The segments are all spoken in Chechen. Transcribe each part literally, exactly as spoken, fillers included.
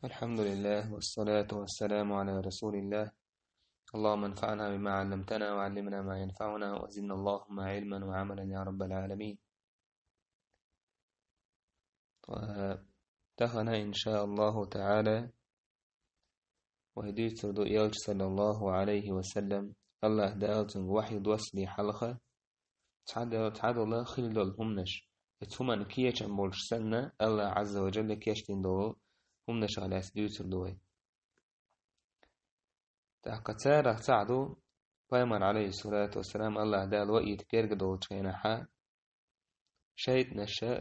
الحمد لله والصلاة والسلام على رسول الله. اللهم انفعنا بما علمتنا وعلمنا ما ينفعنا وزدنا اللهم علما وعملا يا رب العالمين. Ва тахана, иншааллаху таала, вай дуьйцур ду Элча, саллаллаху Ӏалайхи ва саллам, АллахӀ Дала цунга вахьйу доссале хьалха, цхьа де-, цхьадола хила долу хӀуманаш, оцу хӀуманна кечам болуш санна, АллахӀ Ӏазза ва Джалла кечдина долу хӀуманашах лаьцна дуьйцур ду вай. ТӀаккха царах цхьаъ ду, пайхамар, Ӏалайхиссалату вассалам, АллахӀ Дала ваийта герга долчу хенахьа, шайтӀанаша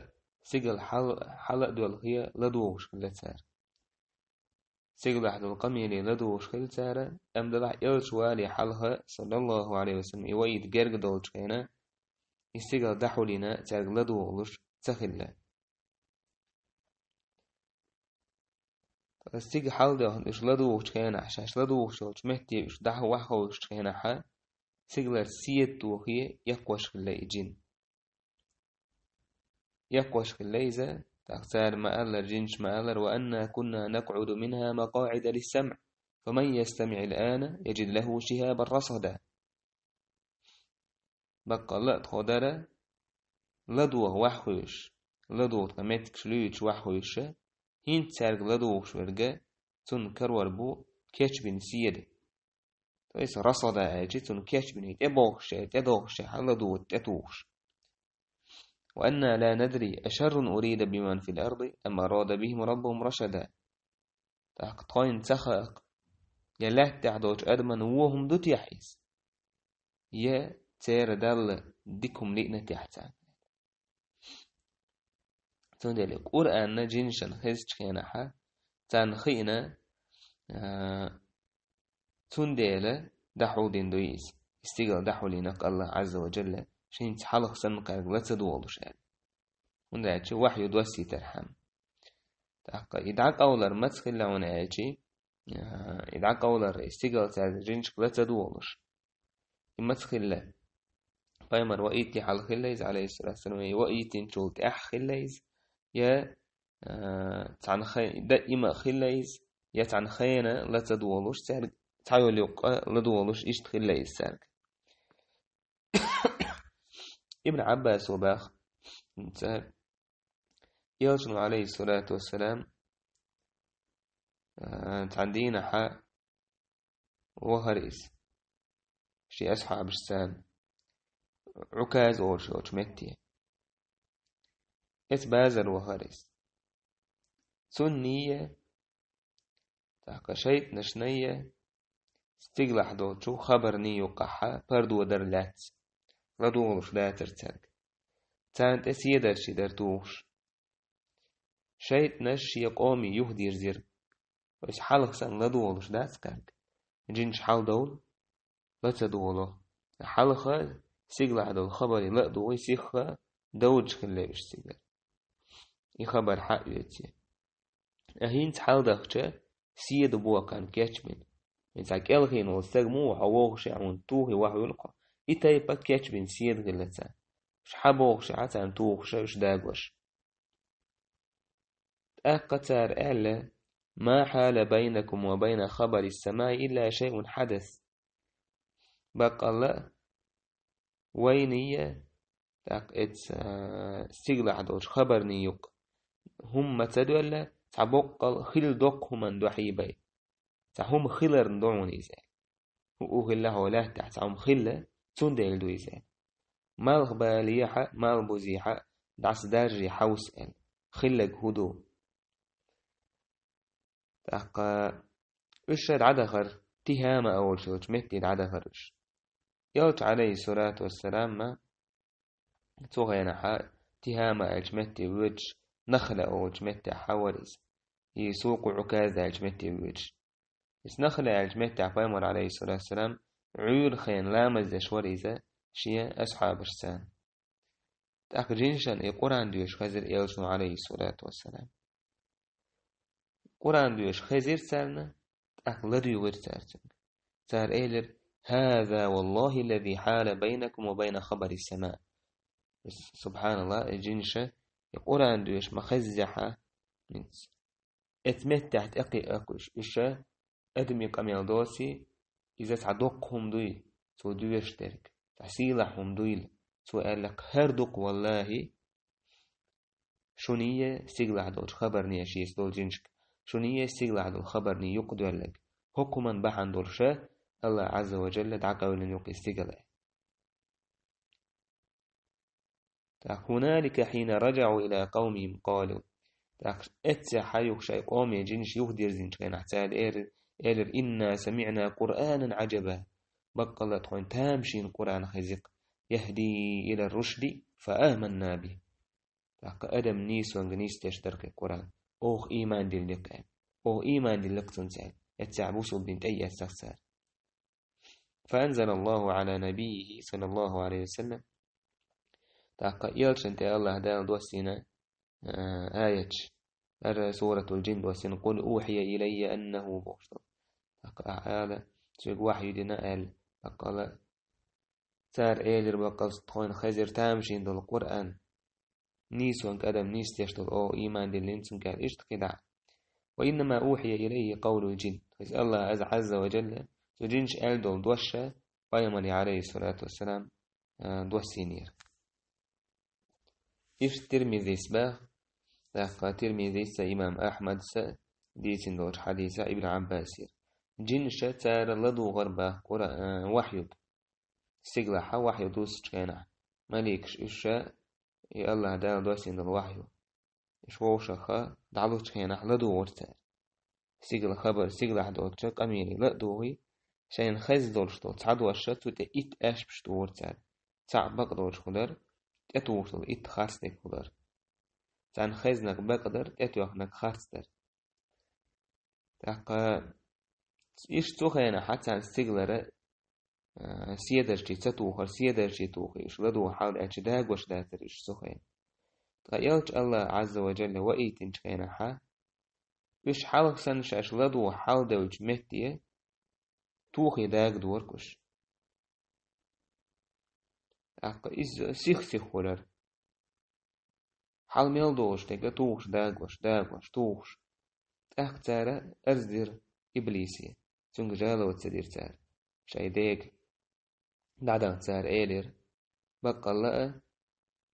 сигала хьал-, хьала а доьлхе ладугӀуш хилла цара. Сигалахь долу къамеле ладугӀуш хилла цара, амма делахь Элча вале хьалха, саллаллаху Ӏалайхи ва саллам, и ваийта герга долчу хенахь, и сигала дӀахьулйина цаьрга ладугӀуш ца хилла. Стига хьалдоьхна уьш ладугӀучу хенахь, шаьш ладугӀуш йолчу метте уьш дӀа-, вахьхуьйсучу хенахьа, сигалара седа тохе эккхош хилла и джин. Эккхош хилла иза, тӀаккха цара ма-аллара, джинаш ма-аллара: «وأنا كنا نقعد منها مقاعد للسمع، فمن يستمع الآن يجد له شهابا رصدا». Баккъалла а тхо дара ладогӀа вахьхуьйсуш, ладогӀа тхан меттигаш луьйчу вахьхуьйсуша, хӀинца цаьрга ладугӀуш верг, цунна карор бу кечбина седа. То есть расада аьлча, цунна кечбина тӀебогӀуш, тӀедогӀуш, хьала ладугӀа тӀетухуш. «وأنا لا ندري أشر أريد بمن في الأرض أم أراد بهم ربهم رشدا». ТӀаккха тхойна ца хаьа, я лаьттахь долчу адаман вон хӀума ду техьа иза? Я церан Далла дика хӀума лиъна техьа царна? Цундела Къуръанна джинашна хезачу хенахьа, царна хиъна, а, цундела дӀахьулдина ду иза. И стигала дӀахьулйина-кх АллахӀ Ӏазза ва Джалла, шайца хьалха санна кхаьрга ла ца догӀалуш аьлла. ХӀунда аьлча вахьйу доссийтархьама. ТӀаккха и дӀакъовлар маца хилла хьуна аьлча, а, и дӀакъовлар и стигала цаьрга джинашка ла ца догӀалуш. И маца хилла? Пайхамар ваийти хьалха хилла иза, Ӏалайхиссалату вассалам, я ваийтинчул тӀаьхьа хилла иза, я, а, цхьана хай-, даима а хилла иза, я цхьана хенахь ла ца догӀалуш цаьрга, цхьайолу юккъа ла догӀалуш иштта хилла иза цаьрга. Ибн Ӏаббаса баха, ца Элчано, Ӏалайхиссалату вассалам, а, цхьана дийнахьа вахара иза шен асхьабашца, Ӏуказ олуш йолчу метте. Эца базар вахара иза. Цунний, тӀаккха шайтӀанашний стигалахь долчу хабарний юккъахьа пардо дара лаьцна, ладогӀалуш дацара цаьрга. Царна тӀе седарчий дара тухуш. ШайтӀанаш шен къоме юхадирзира. Оцу хьалха санна ладогӀалуш дац кхаьрга. Джинаш хьалдовла, ла ца догӀало. Хьалха сигалахь долу хабарий ла а дугӀий, сихха довдаш хилла уьш цигара. И хабар хьаоьций. А хӀинца хьалдахча, седа бохкан кечбина. Иза кӀелхина волу стаг муха хьо вохуш а хьуна тухий вахьуьлу кхо. И тайпа кечбина седа хилла царна. Уьш хьан бохуш а царна тухуш а уьш дагош. ТӀаккха цара аьлла: «ما حال بينكم وبين خبر السماء إلا شيء حدث». Баккъалла а вайнийя, тӀаккха эца, а, стигалахь долчу хабарний юккъа хӀумма ца доьлла, цхьа боккъал хила доккха хӀуманна дуьхьий бай. Цхьа хӀума хиларна ду хьуна иза. ХӀуъу хилла хьо лаьттахь цхьа хӀума хилла, цундела ду иза. Малх балехьа, мал бузехьа, дӀаса даржий хьовса аьлла. Хиллаг хӀу ду? ТӀаккха уьш ша дӀадахара, Тихама а волуш йолчу метте дӀадахара уьш. Элча, Ӏалайхиссалату вассалам, цу хенахьа Тихама аьллачу метте воьдуш, Нахла а волчу метте хьавара иза. И Сукъу Ӏуказ аьллачу метте воьдуш. Иза Нахла аьллачу меттехь пайхамар, Ӏалайхиссалату вассалам, Ӏуьйра хенахь ламаз деш вара иза шен асхьабашца. ТӀаккха жинашна и Къуръан доьшуш хезира элчано, Ӏалайхиссалату вассалам. Къуръан доьшуш хезира царна, тӀаккха ладуьйгӀира цара цуьнга. Цара элира: «هذا والله الذي حال بينكم وبين خبر السماء». Субханалла, и жинаша и Къуръан доьшуш ма хеззехьа, Эцу меттехь тӀекхиъна уьш, уьш адамийн къамел доций, иза цхьа доккха хӀума дуй, цо доьшуш дерг, цхьа сийлахь хӀума дуйла, цо аьлла, хӀара ду-кх, валлахӀи, шуна стигалахь долчу хабарна, шеца долу жинашка, шуна стигалахь долу хабарна юкъадоьлларг, хӀокху хӀуманна бахьана долуш АллахӀ Ӏазза ва Жалла дӀакъевлина ю-кх и стигала. ТӀаккха هنالك حين رجعوا إلى قومهم قالوا. ТӀаккха эццехь юха шайн къоме жинаш юхадирзинчу хенахь цара элира: «إنا سمعنا قرآنا عجبا». Баккъалла тхуна тамашийна Къуръан хезира-кх. «يهدي إلى الرشد فآمنا به». ТӀаккха адам нийсонга нисдеш дара-кх и Къуръан. Оха ийман диллира-кх аьлла. Оха ийман диллира-кх цунца аьлла. Эццехь бусулба дин тӀеэцна-кх цара. فأنزل الله على نبيه صلى الله عليه وسلم. ТӀаккха элчанна тӀе АллахӀ Дала доссийна, а, аяташ. ХӀара суратул Джин доссийна: «قل أوحي إلي أنه», бохуш долу. ТӀаккха Ахьа ала, соьга вахью дина аьлла, баккъалла. Цара элира, баккъалла тхуна хезира тамашийна долу Къуръан. Нийсонга адам нисдеш долу, оха ийман диллина цунга аьлла, иштта кхидӀа. «وإنما أوحي إلي قول الجن». Иза АллахӀ Ӏазза ва Жалла цу жинаш аьлла долу дош пайхамаре, Ӏалайхиссалату вассалам, а, доссийнера. Иштта Тирмизис баха, тӀаккха Тирмизис а, имам Ахьмадс а дийцина долчу хьадисехь Ибн Ӏаббасера. Жинаш цара ладугӀура баха Къура-, а, вахьюг. Стигалахь вахью дуссучу хенахь, маликаш уьш ша и АллахӀ Дала доссийна долу вахью. Уьш вовшахха дӀалучу хенахь ладугӀура цара. Стигала хабар, стигалахь доцучу къамеле ла а дугӀий, шайна хезна долуш долу цхьа дош ша цу тӀе итт аьшпаш тухура цара. Цхьаъ бакъдолуш хилар, тӀетухуш долу итт харцдерг хилар. Царна хезнарг бакъдар, тӀетоьхнарг харцдар. ТӀаккха иштта цу хенахь царна стигалара, а, седарчий ца тухура, седарчий тухий, уьш ладугӀу хьал аьлча дагош дацара уьш цу хенахь. Ткъа элча АллахӀ Ӏазза ва Жалла ваийтинчу хенахь, уьш хьалха санна шаьш ладугӀу хьал девлчу метте тухий дагадора-кх уьш. ТӀаккха иза сих-сих хуьлура. Хьал мел долуш дерг а тухуш дагош, дагош, тухуш. ТӀаккха цара арз дира иблисе, цуьнга жалоба ца дира цара. Шайн дега дӀадахна цара элира: «Баккъалла а,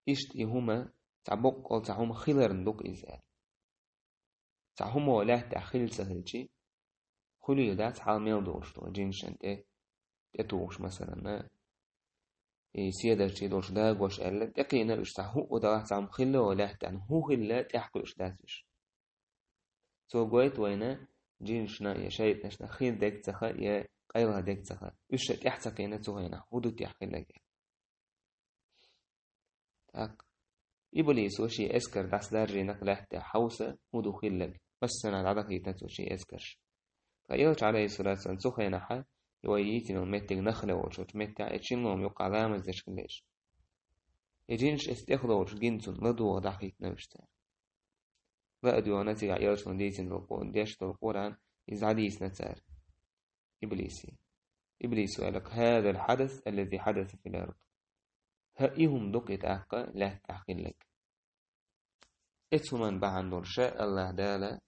иштта и хӀума, цхьа боккъал цхьа хӀума хиларна ду-кх иза», – аьлла. Цхьа хӀума лаьттахь хилла ца хилчи, хуьлийла дац хьал мел долуш долу жинашна тӀе, тӀетухуш, масалан, и седарчий долуш дагош аьлла, тӀекхиъна уьш цхьа хӀуъа далахь цхьа хӀума хилла а лаьттахь, хӀун хилла тӀаьхьакхуьуш дац уьш. Цо гойту вайна жинашна я шайтӀанашна хин дерг ца хаьа, я къайлаха дерг ца хаьа. Уьш ша тӀаьхьа ца кхиъна цу хенахь, хӀун ду тӀехь хилларг. ТӀаккха иблисо шен эскар дӀасадаржийна-кх лаьттахь хьовса, хӀун ду хилларг, массанхьа дӀадахийтина цо шен эскарш. Ткъа элча, Ӏалайхиссалату вассалам, цу хенахь, и вай йийцина йолу меттиг Нахла волчу меттехь, и шинлома юккъехь ламаз деш хилла иза. И жинаш эцу тӀехула волчу гина цунна ладугӀу дӀахийтина уьш цара. Ла а доьгӀна цигахь элчано дийцина долу Къу-, деш долу Къуръан, иза дӀадийцина цара иблисе. Иблисо аьлла-кх: «هذا الحدث الذي حدث في الأرض». ХӀаъ, и хӀума ду-кх и тӀаккха лаьттахь хилларг. Эцу хӀуманна бахьана долуш АллахӀ Дала,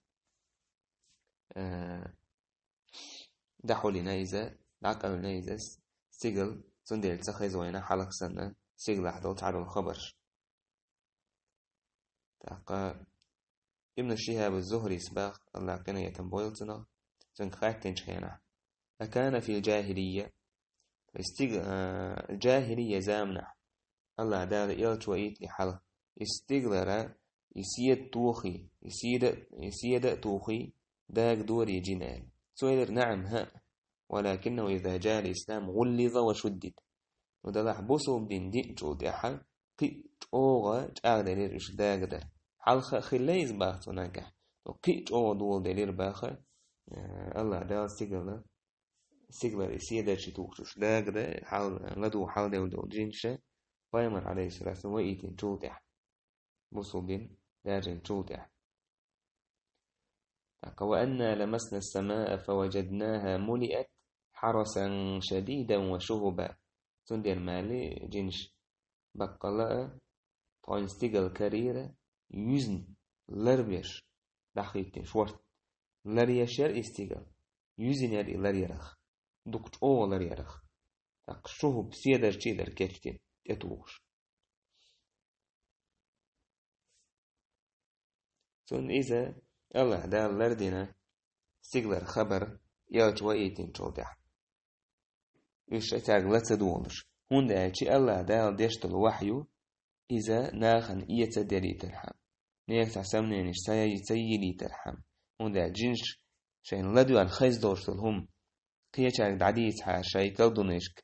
э, дӀахьулйина иза, дӀакъевлина иза стигала, цундела ца хеза вайна хьалха санна стигалахь долу цхьадолу хабарш. ТӀаккха Ибн Шихаб аз-Зухрис баха, АллахӀ къинхетам бойла цунах, цуьнга хаьттинчу хенахь: «أكان في الجاهلية؟» Стиг-, а, жахӀилия заманахь, АллахӀ Дала элча ваийтале хьалха, и стигалара, и седа тухий, и седа, и седа а тухий, дагадорий жин аьлла. Цо элира: «نعم, хӀаъ. ولكنه إذا جاء الإسلام غلظ وشدد». Ну, делахь бусулба дин диъначул тӀаьхьа кхин а чӀогӀа чӀагӀделира уьш дагадар. Хьалха а хилла иза баха цу нагахь. Ну, кхин а чӀогӀа доладелира баха, э, АллахӀ Дала стигала, стигалара и седарчий тухуш уьш дагада, хьал, ладугӀу хьал девлла долу жинаша, пайхамар, Ӏалайхиссалату вассалам, ваийтинчул тӀаьхьа. Бусулба дин даьржинчул тӀаьхьа. ТӀаккха: «وأنا لمسنا السماء فوجدناها ملئت حرسا شديدا وشهبا». Цундела ма аьллий жинаша: «Баккъалла а, тхойн стигала карийра юьзна ларбеш дӀахийтина шорта». ларъеш яр и стигал. Юьзина яр и ларъярах. Дукха чӀогӀа ларъярах. ТӀаккха шу хӀубба седарчий дара кечдина, тӀетухуш. Цунна иза АллахӀ Дала лардина стигалара хабар элча ваийтинчул тӀаьхьа. Уьш цаьрга ла ца долуш. ХӀунда аьлча АллахӀ Дала деш долу вахью, иза нахана эца делийтархьама, нехан цхьа сомненеш ца, ца йилийтархьама. ХӀунда аьлча жинаш шайна ладоьгӀна хезна долуш долу хӀума кхечаьрга дӀадийцахьара шайн колдунашка,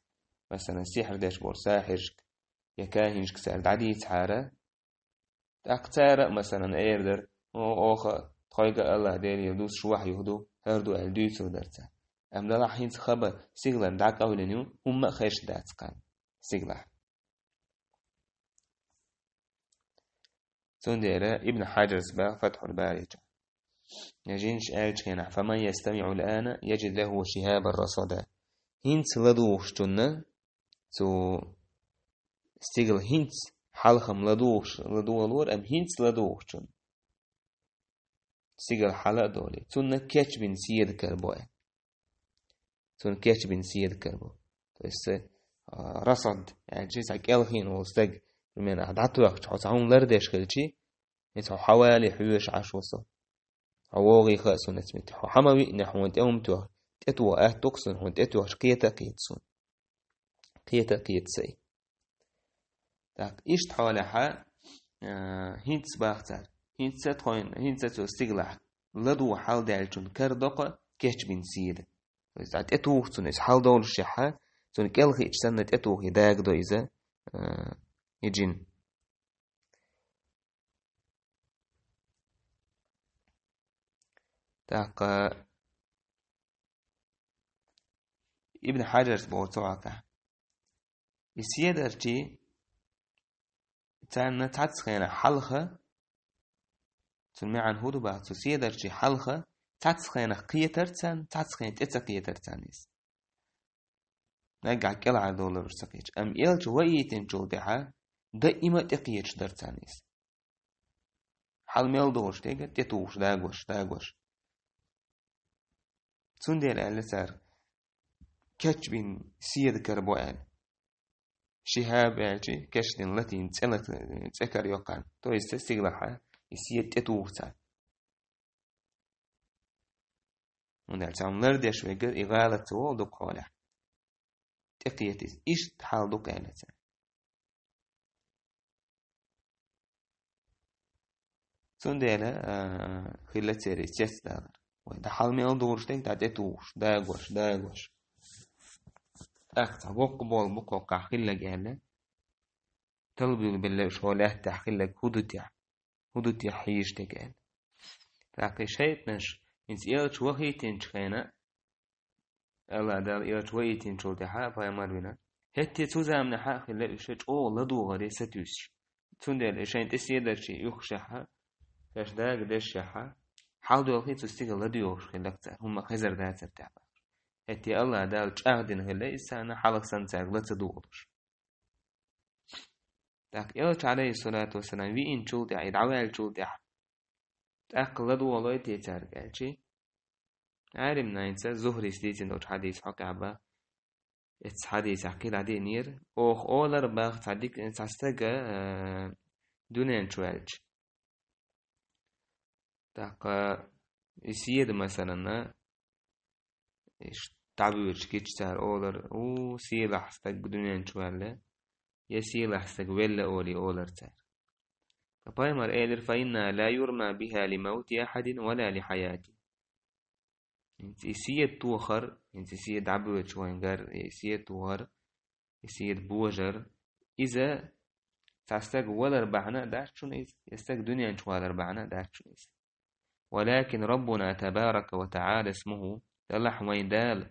масала, сихьр деш болу сахьиршка я кахинашка цара дӀадийцахьара, тӀаккха цара а, масалан, эр дара: «О, оха, тхойга а АллахӀ Делера дузуш вахью ду, хӀара ду», — аьлла дуьйцур дара цара. Амма делахь хӀинца хабар стигалара дӀакъевлина ю, хӀумма а хезаш дац кхана стигалахь. Цундела Ибн Хьаджарс баха Фатхьул Бари чу: «Я жинаш аьллачу хенахь: „Фаман ястамиӀу ал-ана яджид лаху шихабар расада“». ХӀинца ладугӀучунна, цу стигала хӀинца хьалха-м ладугӀуш, ладугӀалора, амма хӀинца ладугӀучунна стигала хьала а долий, цунна кечбина седа карабо аьлла. Цунна кечбина седа карабо. То есть, а, расад, аьлча, цхьа кӀелхина волу стаг, примерно, ахь дӀатоьхча, хьо цхьа хӀума лардеш хилчий, иза хьо хьавалий хьоьжуш Ӏаш ву со. Хьо вогӀий хаьа суна эцмитта. Хьо хьа ма виънехь, хьуна тӀе хӀума тоьхна, тӀе тоха аьтту-кх суна, хьуна тӀе тоьхча кхета а кхета суна. Кхета а кхета сай. ТӀаккха иштта хьолехь, а, хӀинца баха цара. ХӀинца тхойна, хӀинца цу стигалахь ладугӀу хьал даьллачун кара доккха кечбина седа. То есть, а, тӀетуху цунна иза хьал доллушехь, цунна кӀелхиъча санна тӀетухий дагадо иза, а, и джин. ТӀаккха Ибн Хьаджарс боху цу хьокъехь: и седарчий царна цхьацца хенахь хьалха, цуьнан маьӀна хӀун ду боху, цу седарчий хьалха цхьацца хенахь кхетара царна, цхьацца хенахь тӀе ца кхетара царна иза. Наггахь кӀелхьардовлар уьш ца кхетча. Амма элча ваийтинчул тӀаьхьа даима тӀекхеташ дара царна иза. Хьал мел долуш дерг а тӀетухуш, дагош, дагош. Цундела аьлла цара: «Кечбина седа карабо», — аьлла. Шихаб аьлча, кечдина латийна цӀе лат-, цӀе кара йоккхарна. То есть, стигалахь и седа тӀетуху цара. ХӀунда аьлча цхьа хӀума лардеш верг и гӀалат ца волу дукха хьолехь. ТӀекхета иза. Иштта хьал ду-кх аьлла цара. Цундела, а, хилла церан цецдалар. Вай, дӀа хьал мел долуш дерг а дӀа тӀетухуш, дагош, дагош. ТӀаккха цхьа воккха болу бу кхоккхахь хилларг аьлла. Талбуьйлабелла уьш хьо лаьттахь хилларг хӀун ду техь? ХӀун ду техь хьийжаш дерг аьлла. ТӀаккха и шайтӀанаш, хӀинца элча вахийтинчу хенахь, АллахӀ Дала элча ваийтинчул тӀаьхьа пайхамар вина, хӀетте цу заманахь а хилла уьш чӀогӀа ладугӀаре сатуьйсуш. Цундела и шайна тӀе седарчий уьххушехь, шаьш дагадешшехь, хьал доьлхий цу стигала ладоьгӀуш хилларг цара, хӀумма хезар дацара тӀехь бахаш. ХӀетте АллахӀ Дала чӀагӀдина хилла иза царна, хьалха санна цаьрга ла ца дугӀалуш. ТӀаккха элча, Ӏалайхиссалату вассалам, виинчул тӀаьхьа, и дӀаваьллачул тӀаьхьа, тӀаккха ладугӀалой те цаьрга аьлчи, Ӏалимнайца Зухрис дийцина долчу хьадис хьокъехь бан, эцу хьадисехь кхин дӀадиънера, оха олар бах цхьа дика, цхьа стага, а, дуьнен чу ваьлча. ТӀаккха и седа, масалан, иштта дӀабуьйлуш гича цара олар: «У, сийлахь стаг дуьнен чу ваьлла, я сийлахь стаг велла», — олий олар цара. Ткъа пайхамар элира: «Фа инна ла юрма биха ли мавти ахьадин ва ла ли хьаяти». ХӀинца и седа тохар, хӀинца и седа дӀабоьдуш вайн гар, и седа тохар, и седа божар, иза цхьа стаг валар бахьана а дац шуна иза, я стаг дуьнен чу валар бахьана а дац шуна иза. Валакин Раббуна табарака ва таӀала исмуху, делахь вайн Дала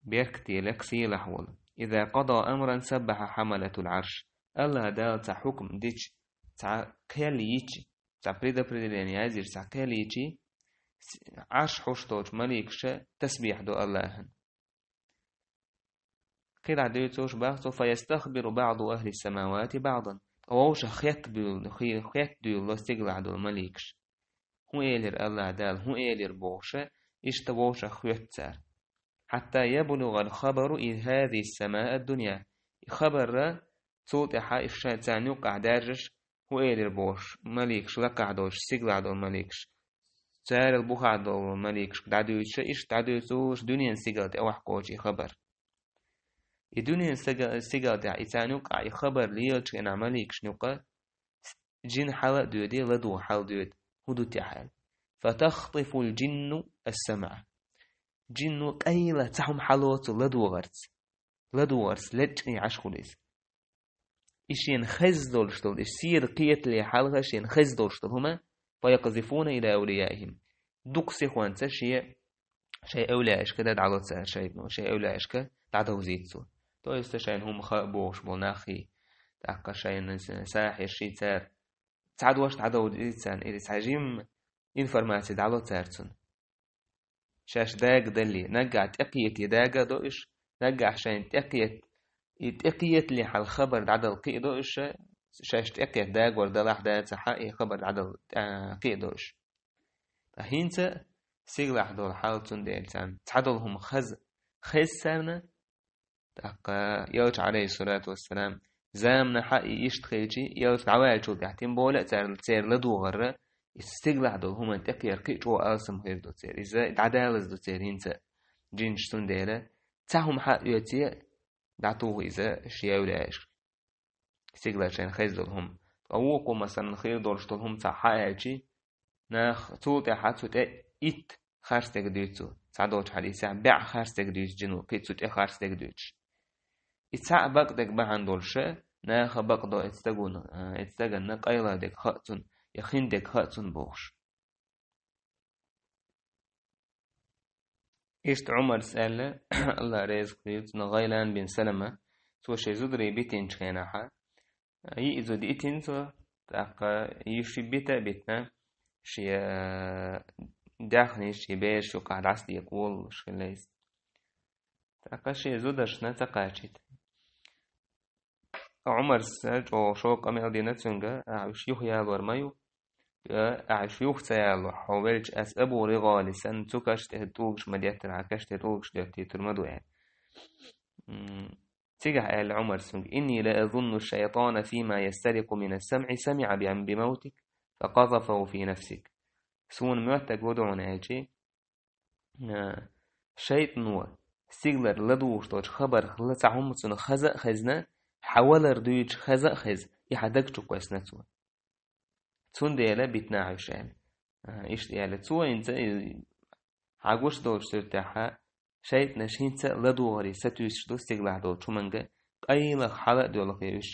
беркате лекха сийлахь волу. Иза къада амран саббаха хьамалатул Ӏарш. АллахӀ Дала цхьа хьукм дича, цхьа кхел йича, цхьа предопределение яздеш, цхьа кхел йичи, с-, Ӏарш хьош долчу маликаша тасбихь до АллахӀан. Кхин дӀа дуьйцуш бах цо: «Фа ястахбиру баӀду ахьли самавати баӀдан». Ткъа вовшах хетта буьйлу, хи-, хетта дуьйлало стигалахь долу маликаш. хӀун элира АллахӀ Дала, хӀун элира бохуша, иштта вовшах хоьтту цара. «Хьатта яблугӀал хабару из хӀазихӀи ссамаа ад-дунья». И хабар цул тӀаьхьа иштта шайн царна юккъехь даьржаш, хӀун элира бохуш, маликаш лакхахь долуш, стигалахь долу маликаш, царал бухахь долу маликашка дӀадуьйцуша, иштта дӀадуьйцуш дуьненан стигала тӀе охьакхочу и хабар. И дуьненан стига-, стигала тӀехь, и царна юккъехь и хабар лелачу хенахь маликашна юккъа, жин хьала а доьду, ладогӀа хьала доьду, хӀун ду те аьлла. «Фатахтифул жинну ас-самӀа». Жинно къайла цхьа хӀума хьало цу ладогӀарца. ЛадогӀарца лечкъий Ӏаш хуьлу иза. И шена хезна долуш долу, и седа кхетале хьалха шена хезна долуш долу хӀума, «фаякъзифуна ила авлияихим». Дукха сихонца шен, шайн эвлияашка дӀало цара шайтано, шайн эвлияашка дӀадовзийта цо. То есть шайна хӀума хаьа бохуш болу наххий, тӀаккха шайна сахьирший цара цхьа дош дӀадовзийта царна, или цхьа жимма информация дӀало цара цунна. Шаьш дага далле, наггахь тӀекхетий дага а до уьш, наггахь шайна тӀекхет-, и тӀекхетале хьала хабар дӀадала кхин а до уьш, шаьш тӀекхет дагор далахь а, дацахь а, и хабар дӀадала, а, кхин а до уьш. Ткъа хӀинца а сигалахь долу хьал, цундела царна цхьадолу хӀума хаза, хеза царна, тӀаккха Элча, Ӏалайхиссалату вассалам, заманахь а и иштта хилча, Элча дӀаваьллачул тӀаьхьа тем более цара, церан ладогӀарра, и стигалахь долу хӀуманна тӀекхера кхин а чӀогӀа алсам хир ду церан. Иза дӀадалаза ду церан хӀинца а, жинаш, цундела цхьа хӀума хьаоьций а, дӀатуху иза шен эвлияашка. Стигалахь шайна хезна долу хӀума. Ткъа вукхо, масалан, хир долуш долу хӀума цхьаъ хьааьлча, нах цул тӀаьхьа цу тӀе итт харцдерг дуьйцу. Цхьадолчу хьадисехь бӀе харцдерг дуьйцу жино, кхин а цу тӀе харцдерг дуьйцуш. И цхьаъ бакъдерг бахьана долуша, наха бакъдо эцу стагана, а, эцу стаганна къайладерг хаьа цунна, я хиндерг хаьа цунна бохуш. Иштта Ӏумарс аьлла, Аллах реза хуьлийла цунна, Гъайлан бин Салама, цо шен зударий битинчу хенахьа, йиъ зуда йитина цо, тӀаккха йиш бита а битина, шен даьхнаш, шен бераш юкъахь дӀасадекъа волуш хилла иза. ТӀаккха шен зударшна ца кхачийта. Ӏумарс чӀогӀа шовкъ къамел дина цуьнга, ахьа уьш юха ялор ма ю, я ахьа уьш юха ца яло, хьо велча, ас Абу РигӀали санна, цу каш тӀе тӀулгаш ма деттара, хьан каш тӀе тӀулгаш доьттийтур ма ду аьлла. М, цигахь аьлла Ӏумарс цуьнга: «Инни ла азунну шайтана фима ястарикъу мина самӀи самиӀа би, би мавтик, фа къазафаху фи нафсик». Суна моьттург хӀун ду хьуна аьлчи, а, шайтано стигалара ладугӀуш долчу хабарх ла цхьа хӀума цунна хаза а хезна, хьан валар дуьйцуш хаза а хеза, и хьан даг чу кхоьссина цо. Цундела битина ахьа уьш аьлла. А, иштта аьлла. Цо хӀинца и хьан гуш долчу суьртехьа, шайтанаш хӀинца а ладогӀаре сатуьйсуш ду стигалахь долчу хӀуманга, къайлаха хьала а доьлху уьш,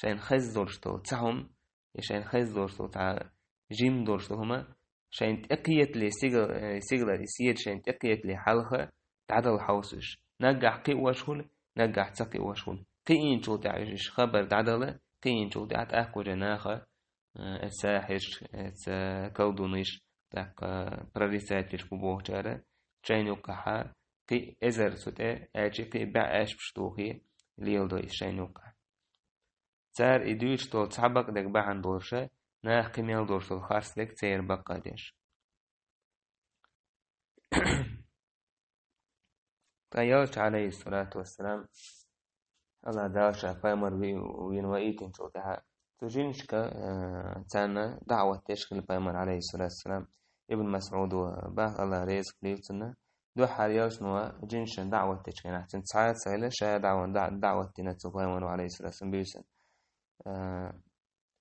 шайна хезна долуш долу цхьа хӀума, и шайна хезна долуш долу цхьа жима долуш долу хӀума, шайна тӀекхетале сигал-, э, сигалара и седа шайна тӀекхетале хьалха дӀадала хьовса уьш. Наггахь кхиош хуьлу, наггахь ца кхиош хуьлу. Кхиинчул тӀаьхьа уьш хабар дӀадала, кхиинчул тӀаьхьа тӀаккха уже наха, э, эца сахьирш, эца колдунаш, тӀаккха прорицательш бу бохучара, шайна юккъахьа кхин эзар цу тӀе, аьлчи кхин бӀе аьшпаш тухий леладо иза шайна юккъахь. Цара и дуьйцуш долу цхьа бакъдерг бахьана долуша, наха кхин мел долуш долу харцдерг церан баккъа деш. Ткъа Элча, Ӏалайхиссалату вассалам, Аллах Дала ша пайхамар ви-, вина ваийтинчул тӀаьхьа, цу жинашка, э, царна даӀват деш хилла пайхамар, Ӏалайхиссалату вассалам, Ибн МасӀуда бах, Аллах реза хуьлийла цунна, дуьххьара Элчано жинашна даӀват дечу хенахь, цуьнан цхьа а ца хилла, ша даӀван-, да-, даӀват дина цу пайхамаро, Ӏалайхиссалату вассалам, буьйсанна. Э,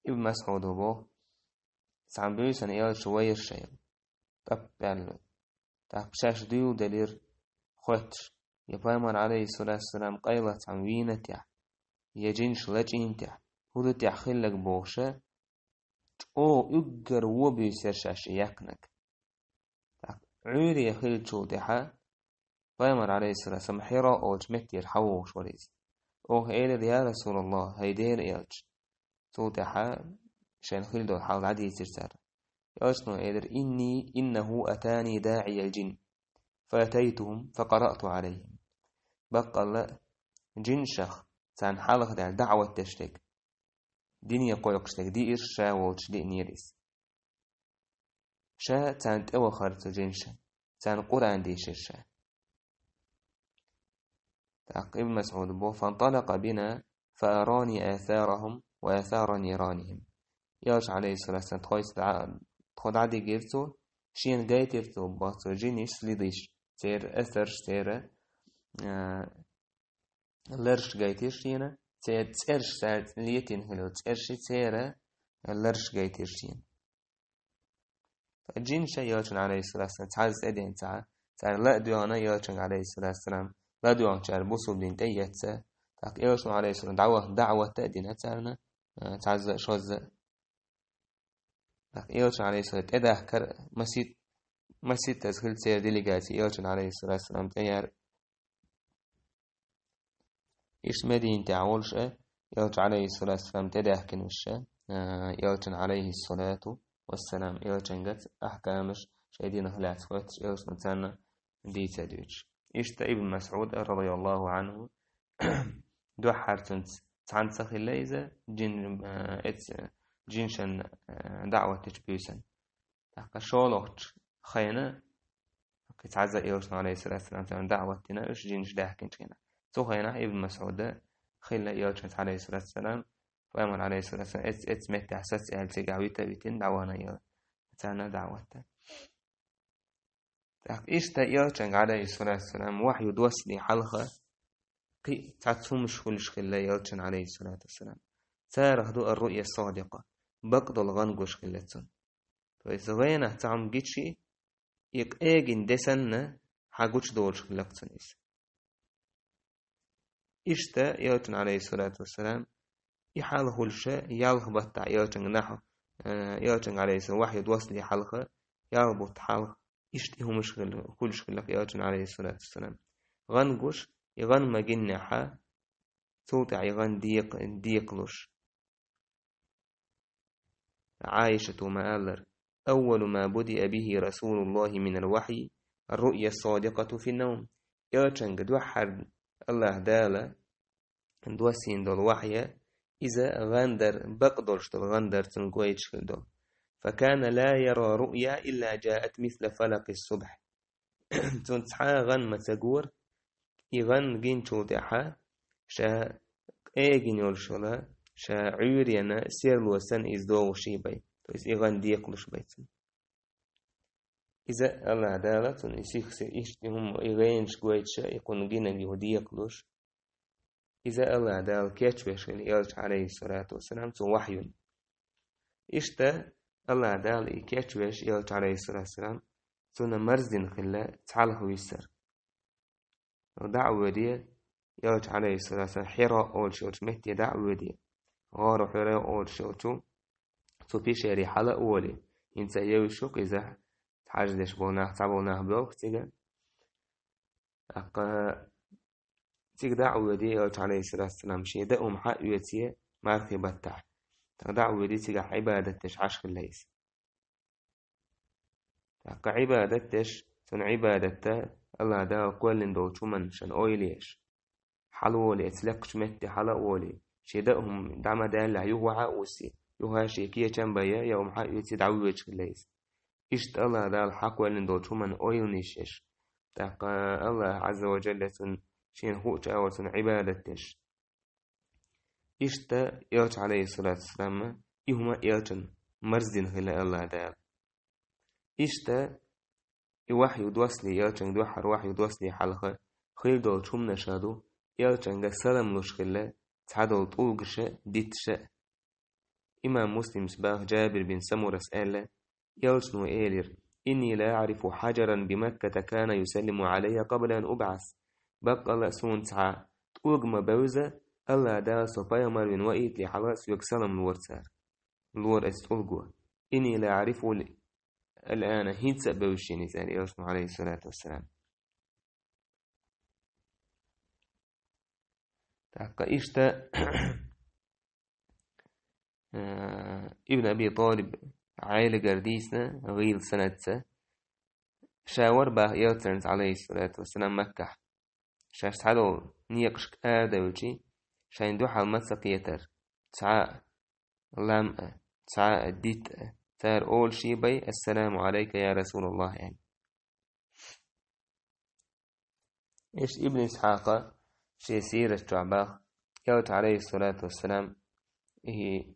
Ибн МасӀуда боху: «Цхьана буьйсанна Элча вайра шайга, тӀап аьлла. ТӀаккха шаьш дуьйладелира хоьттуш, я пайхамар, Ӏалайхиссалату вассалам, къайлаха цхьамма вийнатехь, я жинаш лачкъийнтехь, хӀун ду техь хилларг бохуша, чӀогӀа уггар вон буьйса яра шаьш и яьккхинарг». ТӀаккха Ӏуьйре хиллачул тӀаьхьа пайхамар, Ӏалайхиссалату вассалам, Хьира олучу меттера хьавогӀуш вара иза. Оха элира: «Я Расулаллах, хӀай Делан Элча». Цул тӀаьхьа шайна хилла долу хьал дӀадийцира цара. Элчано элира: «Инни, иннаху атани даӀиял жин, фа атайтухум, фа къараъту Ӏалайхим». Баккъалла а, жинашах царна хьалха даьлла даӀват деш дерг, дине кхойкхуш дерг диира, ша волчу диънера иза. ша царна тӀе вахара цу жинашна, царна Къуръан дийшира ша. ТӀаккха Ибн Масъуда боху: «فانطلق بنا فأراني آثارهم وآثار نيرانهم». Элча, алейхиссалату вассалам, тхо дӀа-, тхо дӀадигира цо, шена гайтира цо, боху, цу жинийн следаш, церан асарш, церан, а, лараш гайтира шена, церан цӀераш, цара летийна хилла йолу цӀераш, церан лараш гайтира шена. Жинаш а Элчана, алейхиссалату вассалам, цхьаьзза тӀедеана ца Ӏа, цара ла а доьгӀна Элчанга, алейхиссалату вассалам, ла доьгӀначара бусулба дин тӀе а эцна, тӀаккха Элчана, алейхиссалам, дӀа-, даӀват а дина царна, а, цхьаьзза а, шозза а. ТӀаккха Элчана, алейхиссалам, тӀедахкар масийтта, масийттаза хилла церан делегаци Элчана, алейхиссалату вассалам, тӀеяьлла. Иштта Мединатехь волуш а, Элча, алейхиссалату вассалам, тӀедаьхкина уьш а, а, Элчана, алейхиссалату вассалам, Элчанга ахькамаш шайн динах лаьцна хоьттуш, Элчано царна дийца дуьйцуш. Иштта Ибн Масъуд, радияллаху анху, дуьххьара цуьнца цхьаьна ца хилла иза, жин, а, эц-, жинашна, а, даӀват дечу буьйсанна. ТӀаккха шолгӀачу хенахь, кхин цхьаьзза Элчано, алейхиссалату вассалам, царна даӀват дина, уьш жинаш даьхкинчу хенахь. Цу хенахь Ибн Масъуда хилла Элчанца, алейхиссалату вассалам, пайхамар, алейхиссалату вассалам, эц-, эцу меттехь саца аьлла, цигахь витавитина, дӀавахана Элча, царна даӀват дан. ТӀаккха иштта Элчанга, алейхиссалату вассалам, вахью доссале хьалха, кхин цхьацца хӀуманаш хуьлуш хилла Элчана, алейхиссалату вассалам. Царах ду ар-руъя ас-садикъа, бакъдолу гӀан гуш хилла цунна. То есть гӀенах цхьа хӀума гича, и къегина де санна, хьан гучудолуш хилла-кх цунна иза. Иштта Элчана, алейхиссалату вассалам, и хьал хуьлуш а, ялх баттахь Элчанга нахь, э, Элчанга, алейхиссалам, вахью доссале хьалха, ялх бутт хьалха, иштта и хӀуманаш хил-, хуьлуш хилла-кх Элчана, алейхиссалату вассалам. ГӀан гуш, и гӀан ма-гиннехь, цул тӀаьхьа и гӀан декъ-, декъалуш. Ӏайшата ма-аллара: «أول ما بدأ به رسول الله من الوحي الرؤيا الصادقة في النوم». Элчанга дуьххьара АллахӀ Дала доссийна долу вахья, иза гӀан дар, бакъдолуш долу гӀан дар цунна гойтуш хилла долу. «فكان لا يرى رؤيا إلا جاءت مثل فلق الصبح». Цунна цхьа а гӀан ма ца гора, и гӀан гинчул тӀаьхьа ша къегина йолуш йолу, ша Ӏуьйренан серло санна иза догӀуш бай, то есть и гӀан декъалуш бай цунна. Иза АллахӀ Дала цунна и сих-, се-, иштта и хӀума, и гӀенаш гойтуш а, и кхунна гинарг юха декъалуш. Иза АллахӀ Дала кечвеш хилла Элча, алейхиссалату вассалам, цу вахьйунна. Иштта АллахӀ Дала и кечвеш Элча, алейхиссалату вассалам, цунна марздина хилла цхьалха висар. ДӀа а воьдий, Элча, алейхиссалату вассалам, Хьира олуш йолчу метте дӀа а воьдий, гӀору Хьира олуш йолчу цу пещере хьала а волий, хӀинца а евзаш ю-кх иза, хьаждеш болу нах, цхьаболу нах боьлху цига. ТӀаккха цига дӀа а воьдий, Элча, алейхиссалату вассалам, шен дан хӀума хьаоьций мархи баттахь. ТӀаккха дӀа а воьдий, цигахь Ӏибадат деш Ӏаш хилла иза. ТӀаккха Ӏибадат деш, цунна Ӏибадатта АллахӀ Дала кхоьллина долчу хӀуманна шен ойла еш. Хьала волий, эцу лекхачу метте хьала а волий, шен дан хӀума дӀа ма-даьллехь, юха вахьа а вуссий, юха шен кечам байя, я хӀума хьаоьций дӀавоьдуш хилла иза. Иштта АллахӀ Дала хьакхоьллина долчу хӀуманна ойланаш еш. ТӀаккха АллахӀ Ӏазза ва Джалла цунна шена хуучу агӀор цунна Ӏибадат деш. Иштта Элча, алейхиссалату вассалам, и хӀума Элчанна марздина хилла АллахӀ Дала. Иштта и вахьйу доссале, Элчанга дуьххьара вахьйу доссале хьалха хилла долчу хӀуманаша ду, Элчанга салам луш хилла цхьадолу тӀулгаша а, дитташа а. Имам Муслимс баха, Джабир бин Самурас аьлла, Элчано элира: «إني لأعرف حجرا بمكة كان يسلم علي قبل أن أبعث». Баккъала а суна цхьа тӀулг ма бевза, АллахӀ Дала со пайхамар вина ваийтале хьалха соьга салам лора цара. Лора аса тӀулго. «إني لأعرفه الآن», хӀинца а бевзаш ю иза, аьлла Элчано, алейхиссалату вассалам. ТӀаккха иштта, э, Ибн Аби Талиб Ӏелигара дийцина гӀийла санадца, ша вара баха Элчанца, алейхиссалату вассалам, Маккахь. Шаьш цхьадолу некъашка арадевлчи, шайна дуьхьал ма ца кхетара цхьа а лам а, цхьа а дитт а, цара олуш бай: «Ассаламу Ӏалайка, я Расулаллах», – аьлла. Иштта Ибн Исхьакъа шен сират чохь баха, Элча, Ӏалайхиссалату вассалам, и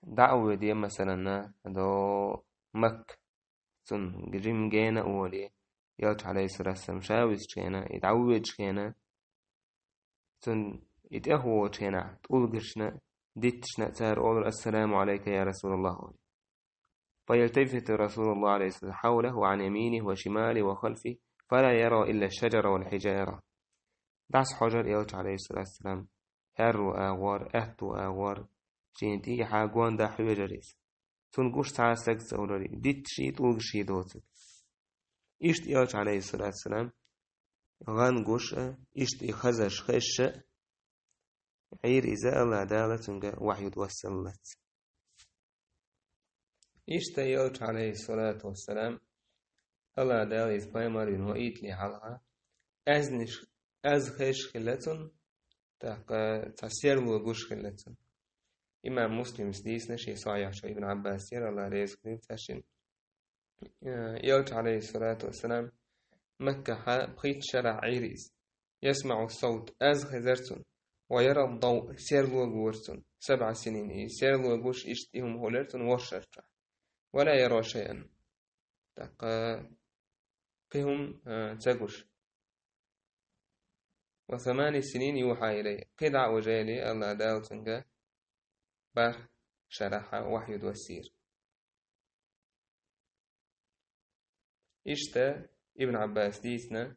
дӀа а веде, масалан, до Макка, цунна жима гена а воле, Элча, Ӏалайхиссалату вассалам, ша вуьсучу хенахь, и дӀа а ведучу хенахь, цунна и тӀехволучу хенахь, тӀулгашна, дитташна цара олура: «Ассаламу Ӏалайка, я Расулаллах», – олий. فيلتفت رسول الله عليه الصلاة والسلام حوله وعن يمينه وشماله وخلفه فلا يرى إلا الشجر والحجارة. ДӀасахьожура Элча, Ӏалайхиссалату вассалам, аьрру агӀор, аьтту агӀор, шена тӀехьа, гонаха хьоьжура иза. Цунна гуш цхьа а стаг ца хуьлура, дитташий, тӀулгаший доцург. Иштта Элча, Ӏалайхиссалату вассалам, гӀан гуш а, иштта и хазаш хезаш а, Ӏийра иза, АллахӀ Дала цуьнга вахьйу доссаллалц. Иштта Элча, Ӏалайхиссалату вассалам, АллахӀ Дала иза пайхамар вина ваийтале хьалха, аьзнаш, аз хезаш хилла цунна, тӀаккха цхьа серло гуш хилла цунна. Имам Муслимас дийцина шен Сахьихь чу, Ибн Ӏаббасера, АллахӀ реза хуьлийла цаьршинна, э, Элча, Ӏалайхиссалату вассалам, Маккахьа пхийтта шарахь Ӏийра иза. يسمع الصوت, аз хезара цунна, ويرى الضوء, серло гора цунна, سبع سنين, и серло гуш иштта и хӀума хуьлура цунна ворхӀ шарчохь. ولا يرى شيئا, тӀаккха кхин хӀума, а, ца гуш. وثمان سنين يوحى إليه, кхин дӀа а вожийла, АллахӀ Дала цуьнга бархӀ шарахьа вахьйу доссийра. Иштта Ибн Ӏаббаса дийцина,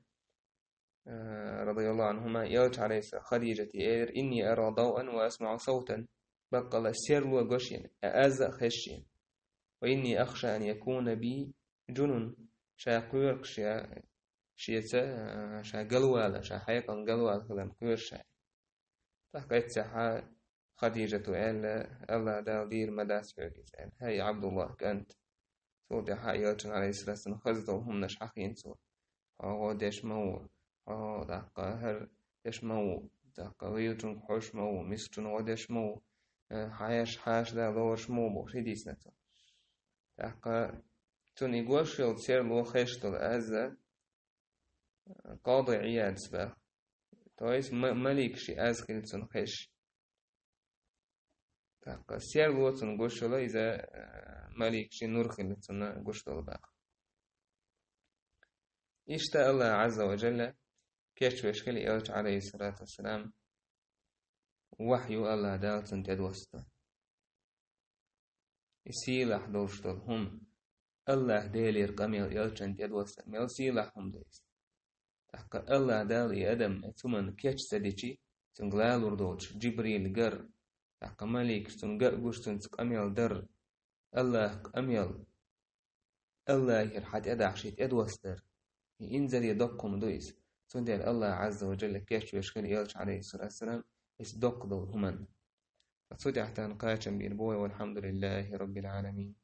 а, радияллаху Ӏанхума, Элча, Ӏалайхиссалам, Хадижате элира: إني أرى ضوءا وأسمع صوتا. Баккъала серло го шена, а аз а хеза шена. وإني أخشى أن يكون بي جنون. Ша кхоьру ша, шеца, а, ша галвала, ша хьекъална галвала хиларна кхоьру ша. ТӀаккха эццехьа Хадижата аьлла: «АллахӀ Дала дийр ма дац хьоьга иза», – аьлла. «ХӀай, Ӏабдуллах кӀант». Цул тӀаьхьа Элчанна, Ӏалайхиссалату вассалам, хаза долу хӀуманаш хьахийна цо. Хьо гӀо деш ма ву, хьо, тӀаккха, хӀара деш ма ву, тӀаккха, вуьйцучуьнга хьожуш ма ву, мискачунна гӀо деш ма ву, э, хьаеш, хьаша да лоруш ма ву бохуш, хӀун дийцина цо. ТӀаккха цунна и гуш йолу серло хезаш долу аз, Къади Ӏиядас баха. То есть ма-, маликаш и аз хилла цунна хезаш. ТӀаккха серло цунна гуш йолу иза, а, маликаш и нур хилла цунна гуш долу баха. Иштта АллахӀ Ӏазза ва Джалла кечвеш хилла Элча, Ӏалайхиссалату вассалам, вахьйу АллахӀ Дала цунна тӀедоссадо. И сийлахь долуш долу хӀума, АллахӀ Делера къамел Элчанна тӀедоссар, мел сийлахь хӀума ду иза. ТӀаккха АллахӀ Дала и адам, оцу хӀуманна кеч ца дичи, цуьнга лалур доцуш, Джибрил гар, тӀаккха маликаш цунна ган а гуш, цуьнца къамел дар, АллахӀан къамел, АллахӀера хьан тӀедахьаш и тӀедоссадар, и инзаре доккха хӀума ду иза. Цундела АллахӀ Ӏазза ва Джалла кечвеш хилла Элча, Ӏалайхиссалату вассалам, иза доккха долу хӀуманна. Цу тӀехь тхан кхачам бийр бу вай, валхьамдулиллахӀи раббил Ӏаламин.